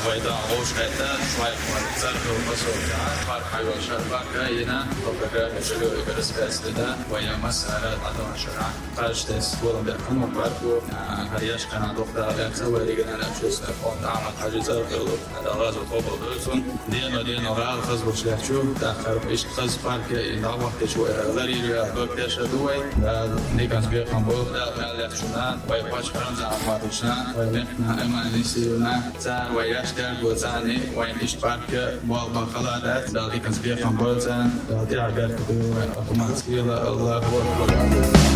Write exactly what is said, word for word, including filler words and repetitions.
Вай дагӀа гӀуш хӀетта, шоай цӀархил масолча, парк хьайвал шар парка, йина, по программе жильё и городская среда, вай массара а дагӀа шара. Къаштес волан бяхкан парку, а, хьаяш кана дохта, бяхса вай региональный общественный фонд Ахмад Хаджи цӀархил, а, дагӀазу хобо дурцун. Дено, дено, гӀал хазбуш лячу, тахар иш хаз парка, и дагӀа вахтич вай, лариру я, бактеша дуай, да, никан сбехам бол, да, лячуна, вай пач Рамзан Ахмадовична, вай мехна Эмма Анисьевна, цар вай яш тяг бо цани, вай иш парка, бол бахала да, да, никан сбехам бол цан, да, тя бяхка дуай, автоматски, Аллаху Акбар.